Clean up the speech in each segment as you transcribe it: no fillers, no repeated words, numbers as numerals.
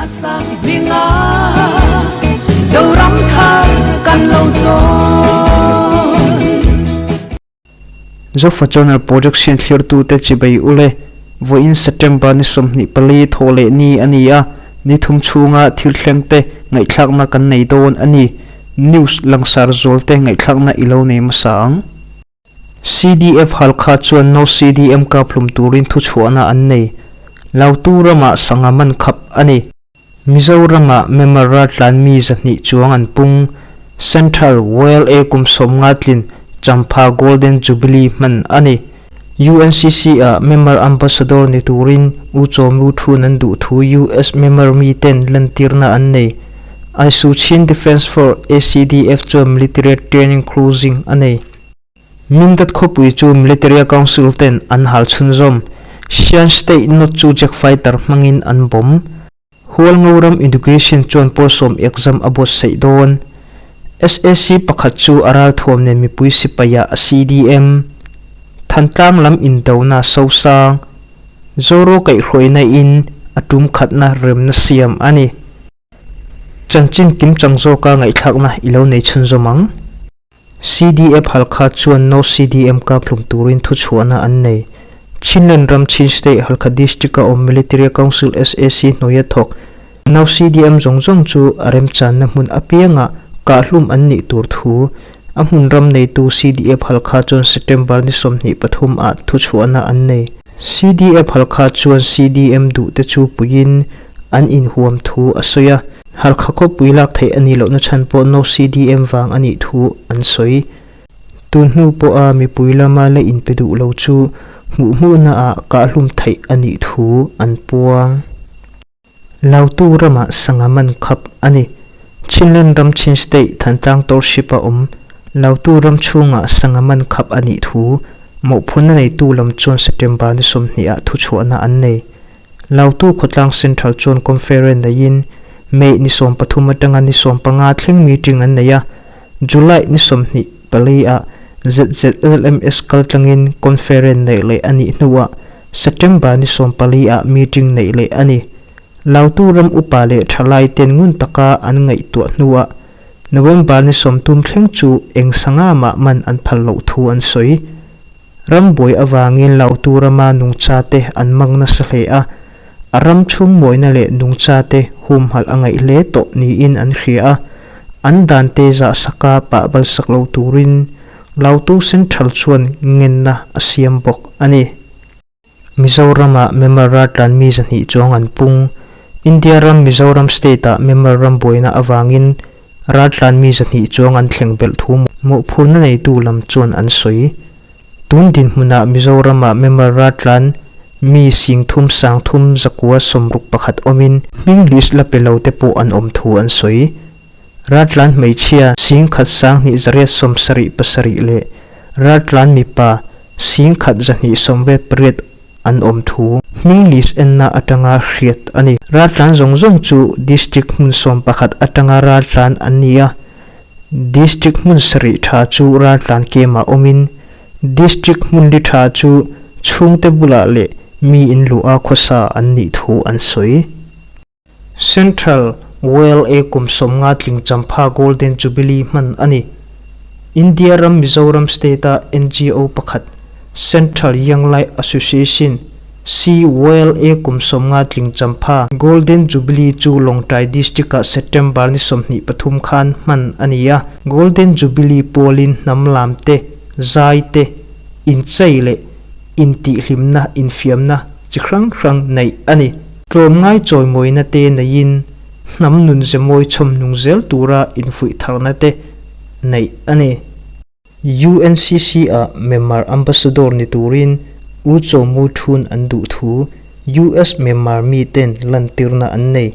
Hminga Zoram thar kan lo chawn. Zofa Channel Production thlirtute chibei ule vawiin September ni 24 thawh leh ni a ni a, ni thum chhunga thil thlengte ngaihthlakna kan nei dawn a ni. News langsar zualte ngaihthlakna i lo nei hmasa ang. CDF Halkha chuan No CDM kaphlum turin thuchhuahna an nei. Lautu ramah sangha man khap a ni. Mizoramah member raltlan mi 200 chuang an pung. Central YLA kum 50 tlin Champha Golden Jubilee hman a ni. UNCC ah member ambassador ni turin U Chaw Mu Thun an duh thu US member mi ten lantirna an nei. Aisu Chin Defence Force, ACDF, chuan military training closing a nei. Mindat khawpui chu Military Council ten an hal chhunzawm. Shan State North chu jet fighter hmangin an bomb. Hualngoram Education chuan pawl sawm exam a buatsaih dawn. SAC pakhat chu a ralthuam nen mipui sipaia a CDM. Thantlang lam indona sosang. Zoro kaihhruaina in a tum khatna remna siam a ni. Chanchin kimchang zawka ngaihthlakna i lo nei chhunzawm ang. CDF Halkha chuan No CDM kaphlum turin thuchhuahna an nei. Chinland ram Chin State Halkha District-a awm Military Council SAC hnuaia thawk No CDM zawng zawng chu a remchanna hmun apiangah kahhlum an nih tur thu a hmun ram neitu CDF Halkha chuan September ni 23 ah thuchhuahna an nei. CDF Halkha chuan CDM duhte chu puiin an inhuam thu a sawi a, Halkha khawpui lak theih a nih lohna chhan pawh No CDM vang a nih thu an sawi. Tun hnu pawha mipui lama la inpe duh lo chu hmuh hmuhna ah kahhlum theih a nih thu an puang. Lautu ramah sangha man khap a ni. Chinland ram Chin State Thantlang Township a awm Lautu ram chhungah sangha man khap a nih thu mawhphurhna neitu lam chuan September ni 20 ah thuchhuahna an nei. Lautu khawtlang Central chuan conference neiin May ni 13 atanga ni 15 thleng meeting an nei a, July ni 24 ah ZZLMS kaltlangin conference neih leh a nih hnuah September ni 14 ah meeting neih leh a ni. Lautu ram upa leh thalai ten ngun taka an ngaihtuah hnuah November ni 30 thleng chu eng sanga mah man an phal loh thu an sawi. Rambuai avangin Lautu rama nungchate an mang nasa hle a, a ram chhung mawina leh nungchate humhalh a ngaih hle tawh niin an hria a, an dante zah saka pah balsak lo turin Lautu Central chuan ngenna a siam bawk a ni. Mizorama member raltlan mi 200 chuang an pung. India ram Mizoram state-ah member ram buaina avangin Raltlan mi 200 chuang an thleng belh thu mawhphurhna neitu lam chuan an sawi. Tun dinhmunah Mizoramah member raltlan mi singthum sangthum zakua sawmruk pakhat awmin hming list la pe lo te pawh an awm thu an sawi. Raltlan hmeichhia singkhat sanghnih zariat 77 leh raltlan mipa singkhat 288 an awm thu hming list enna atanga hriat a ni. Raltlan zawng zawng chu District hmun 11 atanga raltlan an ni a, District hmun sarih tha chu raltlan kemah awmin, District hmun li tha chu chhungte bulah leh mi in luh a khawsa an nih thu an sawi. Central YLA kum 50 tling Champha Golden Jubilee hman a ni. India ram Mizoram State-a NGO pakhat Central Young Life Association, CYLA, kum 50 tling Champha Golden Jubilee chu Lawngtlai District-ah September ni 23 khan hman a ni a. Golden Jubilee pawlin hnam lam te, zai te, inchei leh intihhlimna infiamna chi hrang hrang neih a ni. Tlawmngai chawimawina te neiin hnam nun zemawi chhawmhnung zel tura infuih tharna te neih a ni. UNCC ah Myanmar Ambassador ni turin U Chaw Mu Thun an duh thu US Myanmar mi ten lantirna an nei.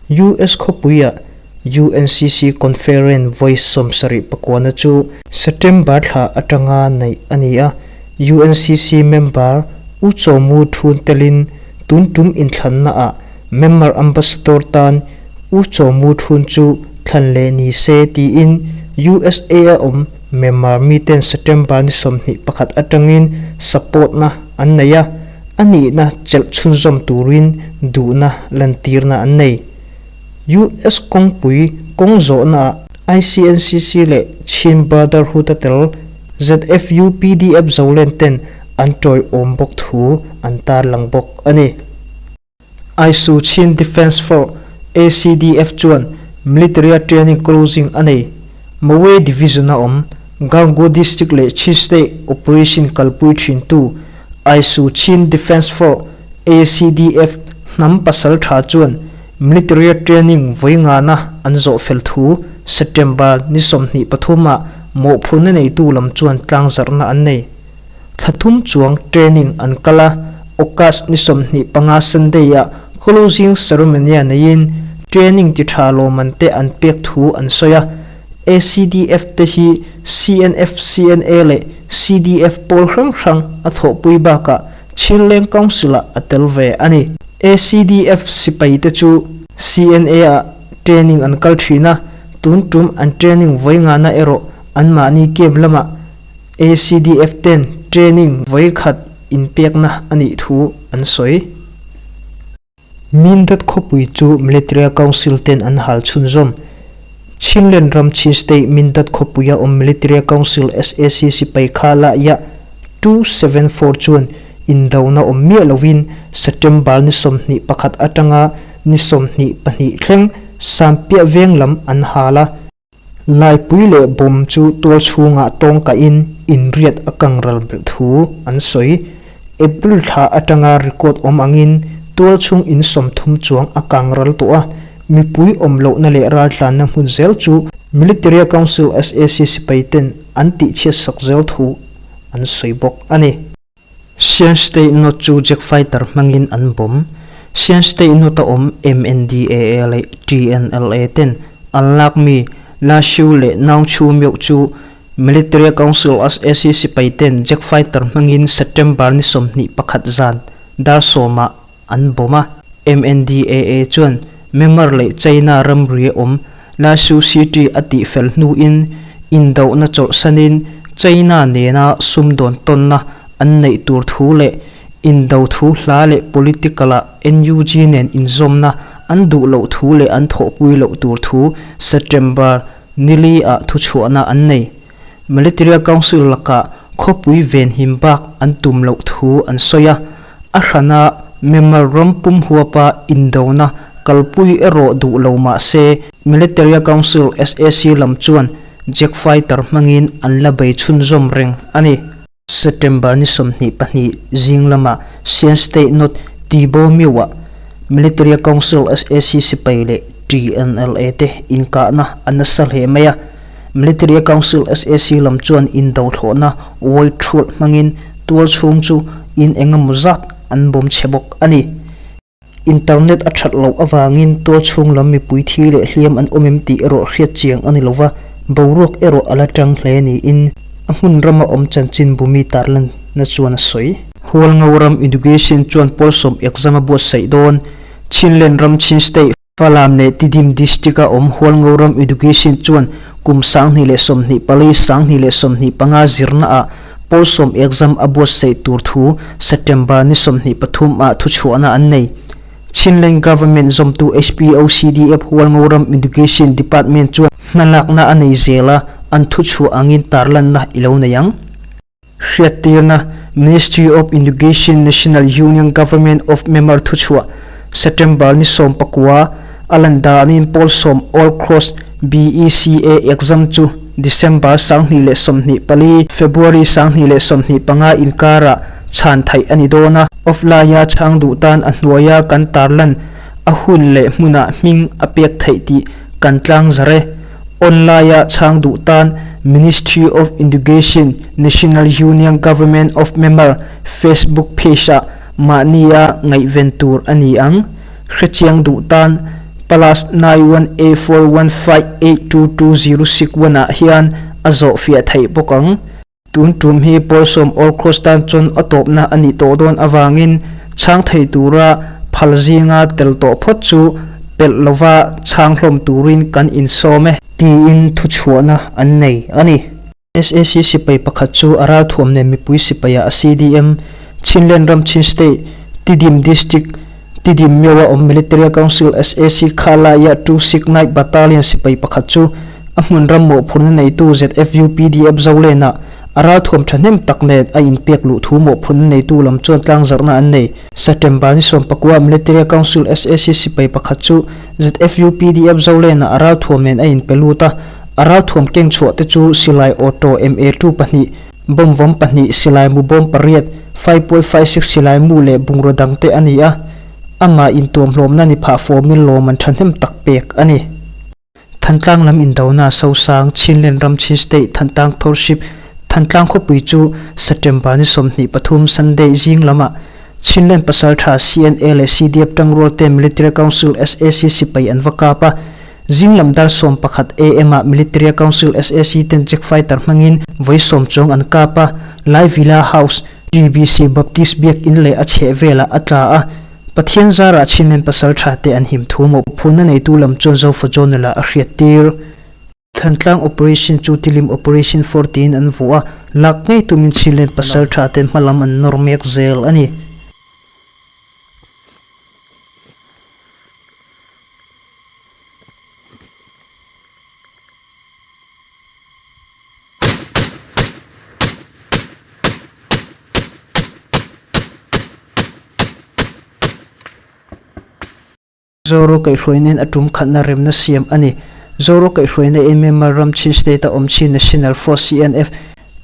US khawpuiah UNCC Conference vawi 79 na chu September thla atanga neih a ni a, UNCC member U Chaw Mu Thun telin tun tum inthlanna ah Myanmar Ambassador tan U Chaw Mu Thun chu thlan leh ni se tiin USA a awm Myanmar miten September ni 21 atangin support na an nei a, a nihna chelh chhunzawm turin duhna lantirna an nei. US kawngpui kawng zawhnaah ICNCC leh Chin Brotherhood a tel ZFU PDF Zolen ten an tawiawm bawk thu an tarlang bawk a ni. Aisu Chin Defence Force, ACDF, chuan Military-a training closing a nei. Mowe Division-a awm Gangaw District leh Chin State operation kalpui thintu Aisu Chin Defence Force, ACDF, hnam pasal tha chuan Military-a training vawi ngana an zawh fel thu September ni 23 ah mawhphurhna neitu lam chuan tlangzarhna an nei. Thla thum chuang training an kal a, August ni 25 Sunday-ah closing ceremony-a neiin training ti tha lawmman te an pek thu an sawi a. ACDF te hi CNF, CNA leh CDF pawl hrang hrang a thawhpui bakah Chhirleng Council-ah a tel ve a ni. ACDF sipai te chu CNA-ah training an kal thin a, tun tum an training vawi ngana erawh anmahni camp lamah ACDF ten training vawi khat inpekna a nih thu an sawi. Mindat khawpui chu Military Council ten an hal chhunzawm. Chinland ram Chin State Mindat khawpuia awm Military Council sac sipai kha laia 274 chuan indona awm miah loin September ni 21 atanga ni 22 thleng Sampiah veng lam an hal a. Laipui leh bawm chu tual chhungah tawng kahin inriat a kang ral belh thu an sawi. April thla atanga record awm angin tual chhung in 30 chuang a kang ral tawh a, mipui awm lohna leh raltlanna hmun zel chu Military Council sac sipai ten an tihchhiat sak zel thu an sawi bawk a ni. Shan State North chu jet fighter hmangin an bawm. Shan State North-a awm MNDAA leh TNLA ten an lakmi La Shu leh Naung Chu Myoh chu Military Council sac sipai ten jet fighter hmangin September ni 21 zan dar sawmah an bawm a. MNDAA chuan Myanmar leh China ramri awm La Shu City a tihfel hnuin indohna chawlhsanin China nena sumdawn tawnna an neih tur thu leh indo thu hla leh political-ah NUG nen inzawmna an duh loh thu leh an thawhpui loh tur thu September nili-ah thuchhuahna an nei. Military Council lakah khawpui venhim bak an tum loh thu an sawi a, a hrana Myanmar ram pum huapa indona kalpui erawh duh lo mah se Military Council sac lam chuan Jet fighter hmangin an la bei chhunzawm reng a ni. September ni 22 zing lamah Shan State North Tibaw Myo-ah Military Council sac sipai leh TNLA te inkahna a nasa hle mai a. Military Council sac lam chuan indothlawhna White Thrual hmangin tual chhung chu in engemaw zat an bawm chhe bawk a ni. Internet a that loh avangin tual chhung lam mipui thi leh hliam an awm em tih erawh hriat chiang a ni lova, boruak erawh a la tang hle niin a hmun rama awm chanchin bumi tarlanna chuan a sawi. Hualngo ram Education chuan pawl sawm exam a buatsaih dawn. Chinland ram Chin State Falam leh Tidim District-a awm Hualngo ram Education chuan kum 2024, 2025 zirnaah pawl sawm exam a buatsaih tur thu September ni 23 ah thuchhuahna an nei. Chinland Government zawmtu HPOCDF Hualngo ram Education Department chuan hmalakna a nei zel a, an thuchhuah angin tarlanna i lo nei ang. Hriattirna, Ministry of Education National Union Government of Myanmar thuchhuah September ni 19 a lan danin pawl sawm All Cross BECA exam chu December 2024, February 2025 inkarah chhan theih a ni dawn a. Offline-a chhang duh tan a hnuaia kan tarlan a hun leh hmunah hming a pek theih tih kan tlang zar e. Online-a chhang duh tan Ministry of Education National Union Government of Myanmar Facebook page-ah mahnia ngaihven tur a ni ang. Hrechiang duh tan plus 918415822061 ah hian a zawhfiah theih bawk ang. Tun tum hi pawl sawm All Cross tan chuan a tawpna a nih tawh dawn avangin chhang thei tura phal zinga tel tawh phawt chu pelh lova chhang hlawm turin kan insawm e. Tiin thuchhuahna an nei a ni. Sac sipai pakhat chu a ralthuam nen mipui sipaiah a CDM, Chinland ram Chin State, Tidim District, Tidim Myo-a awm Military Council sac Khalai-a 269 Battalion sipai pakhat chu a hmun ram mawhphurhna neitu ZFU PDF Zolen-ah a ralthuam thahnem tak nen a inpek luh thu mawhphurhna neitu lam chuan tlangzarhna an nei. September ni sawmpakua Military Council sac sipai pakhat chu ZFU PDF Zolen-ah a ralthuam nen a inpe lut a, a ralthuam keng chhuah te chu silai auto MA2 pahnih, Bomb vawm pahnih, silai mu bawm pariat, 5.56 silai mu leh bungraw dang te a ni a, amah intuamhlawmna ni phah fawmin lawm an thahnem tak pek a ni. Thantlang lam indona Sosang, Chinland ram Chin State Thantlang Township, Thantlang khawpui chu September ni 23 Sunday zing lamah Chinland pasaltha CNA leh CDF tangrual te Military Council sac sipai an va kap a, Zing lam dar 11 am ah Military Council sac ten check fighter hmangin vawi sawm chuang an kap a, Lai Villa House, GBC Baptist Biak In leh a chheh velah a tla a, Pathian zarah Chinland pasal tha te an him thu mawhphurhna neitu lam chuan Zofa Journal ah a hriattir. Thantlang Operation chu Tilim Operation 4 tiin an vuah a, lak ngei tumin Chinland pasal tha ten hmalam an nawr mek zel a ni. Zoro kaihhruainain a tum khatna remna siam a ni. Zoro kaihhruaina Myanmar ram Chin State-a awm Chin National Force, CNF,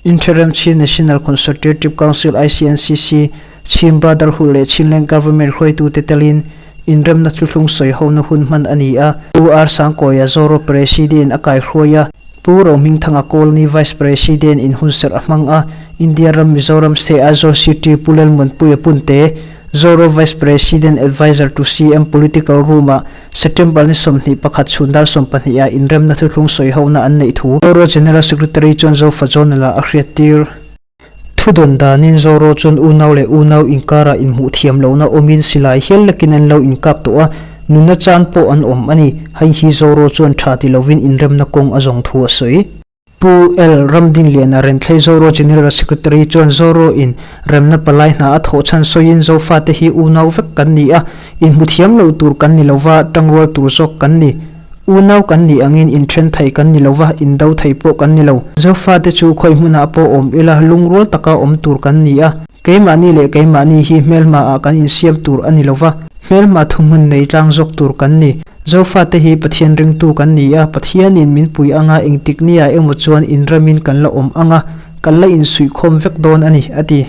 Interim Chin National Consultative Council, ICNCC, Chin Brotherhood leh Chinland Government hruaitute telin inremna thuthlung sawihona hun hman a ni a. Pu R. Sangkawia Zoro President a kaihruai a, Pu Rohmingthanga Colony Vice President in hunserh a hmang a, India ram Mizoram State Aizawl City Pu Lalmuanpuia Punte, Zoro Vice President Adviser to CM Political Room-ah September ni 21 chhun dar 12 ah inremna thuthlung sawihona an neih thu Zoro General Secretary chuan Zofa Journal-ah a hriattir. Thudawn danin Zoro chuan unau leh unau inkarah inhmuh thiam lohna awmin silai hial lekin an lo inkap tawh a, nunna chan pawh an awm a ni. Hei hi Zoro chuan tha ti lovin inremna kawng a zawng thu a sawi. Pu L. Ramdinliana Renthlei Zoro General Secretary chuan Zoro in remna palai hna a thawh chhan sawiin Zofate hi unau vek kan ni a, inhmu thiam lo tur kan ni lova, tangrual tur zawk kan ni. Unau kan nih angin inthen thei kan ni lova, indo thei pawh kan ni lo. Zofate chu khawi hmunah pawh awm ila lungrual taka awm tur kan ni a, keimahni leh keimahni hi hmelhmaah kan insiam tur a ni lova, hmelhma thuhmun nei tlang zawk tur kan ni. Zofate hi Pathian ringtu kan ni a, Pathianin min pui anga engtik nia emaw chuan inremin kan la awm anga, kan la insuihkhawm vek dawn a ni, a ti.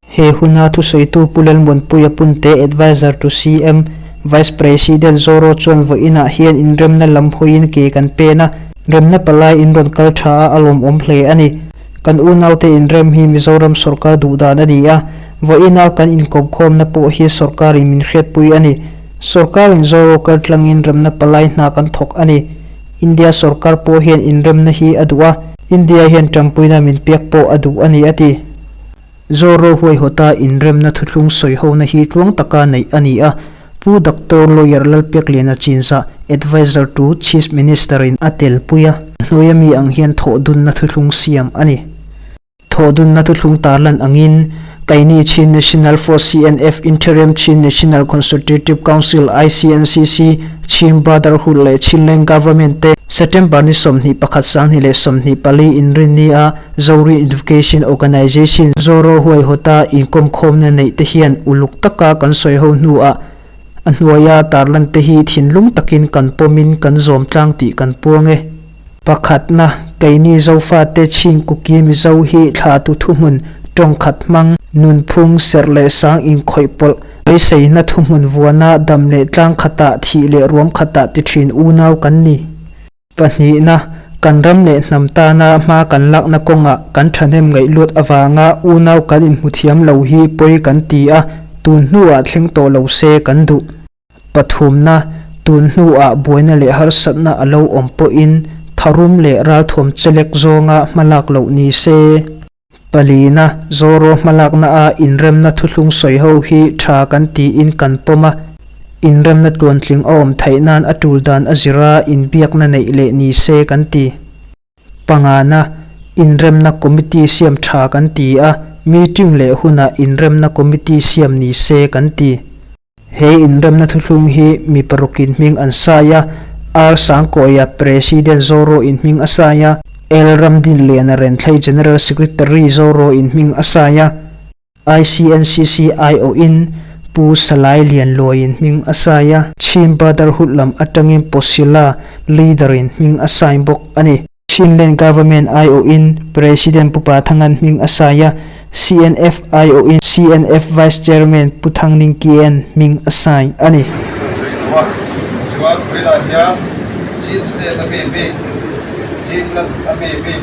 He huna thusawitu Pu Lalmuanpuia Punte, Adviser to CM, Vice President Zoro chuan vawiinah hian inremna lam hawiin ke kan pen a, remna palai in rawn kal tha a, a lawmawm hle a ni. Kan unaute inrem hi Mizoram sawrkar duhdan a ni a, vawiina kan inkawmkhawmna pawh hi sawrkarin min hriatpui a ni. Sawrkarin Zoro kal tlangin remna palai hna kan thawk a ni. India sawrkar pawh hian inremna hi a duh a, India hian tanpuina min pek pawh a duh a ni, a ti. Zoro huaihawta inremna thuthlung sawihona hi tluang taka neih a ni a, Pu Doctor Lawyer Lalpekliana Chinzah, Adviser to Chief Minister-in a telpui a. Hnuaia mi ang hian thawhdunna thuthlung siam a ni. Thawhdunna thuthlung tarlan angin, Kaini Chin National Force, CNF, Interim Chin National Consultative Council, ICNCC, Chin Brotherhood leh Chinland Government te September ni 21 2024 inrinni a Zori Education Organization, Zoro huaihawta inkawmkhawmna neih te hian uluk taka kan sawiho hnuah a hnuaia tarlan te hi thinlung takin kan pawmin kan zawm tlang tih kan puang e. Pakhatna, keini Zofate Chin Kuki Mizo hi thlatu thuhmun, tawngkhat hmang, nunphung, serh leh sang inkhawih pawlh, beiseina thuhmun vuana dam leh tlang khatah, thih leh ruam khatah ti thin unau kan ni. Pahnihna, kan ram leh hnam tana hma kan lakna kawngah kan thahnem ngaih luat avanga unau kan inhmu thiam lo hi pawi kan ti a, tun hnuah thleng tawh lo se kan duh. Pathumna, tun hnuah buaina leh harsatna a lo awm pawhin tharum leh ralthuam chelek zawnga hmalak loh ni se. Palina, Zoro hmalakna-a inremna thuthlung sawi ho hi tha kan tiin kan pawm a, inremna tluantling a awm theih nan a tul dan a zira inbiakna neih leh ni se kan ti. Pangana, inremna committee siam tha kan ti a, meeting leh hunah inremna committee siam ni se kan ti. He inremna thuthlung hi mi parukin hming an sai a, R Sangkawia President Zoro in hming a sai a, L Ramdinliana Renthlei General Secretary Zoro in hming a sai a, ICNCC aiawhin Pu Salai Lianluaiin hming a sai a. Chin Brotherhood lam atangin Posila Leader-in hming a sign bawk a ni. Chinland Government aiawhin President Pu Pa Thangan hming a sai a, CNF aiawhin CNF Vice Chairman Pu Thang Ning Kien hming a sai a ni. Sawi lo a, chuan vawilah hian Chin State a mi bik, Chinland a mi bik,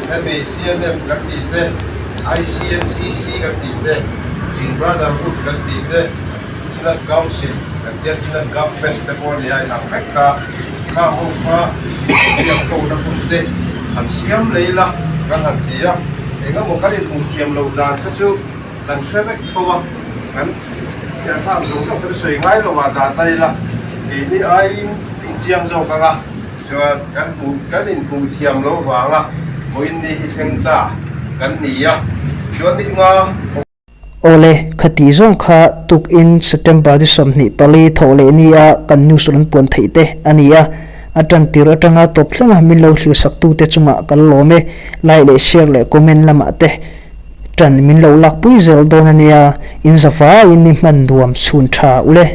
hemi CNF kan tih te, ICNCC kan tih te, Chin Brotherhood kan tih te, Chinland Council kan tia Chinland Government te pawh a ni a inang vek ta. Khang ho kha biak hona hun te han siam lei la kan han ti a, engemaw kan inhmuh thiam loh dan kha chu kan hre vek tho a, kan thianghlang zawng zawng kha chu sawi ngai lo ah dah ta ila keini aiin inchiang zawk ang a, chuan kan hmuh kan inhmuh thiam loh vanga vawiin ni hi thleng ta kan ni a, chuan ni nga. Awle, khati zawng kha tukin September ni 24 thawh leh nia kan news rawn puan theih te a ni a, a tan tir atanga tawp thlenga min lo thilsaktute chungah kan lawm e, like leh share leh comment lamah te tan min lo lakpui zel dawn a nia, in zavaiin ni hman nuam chhun tha ule.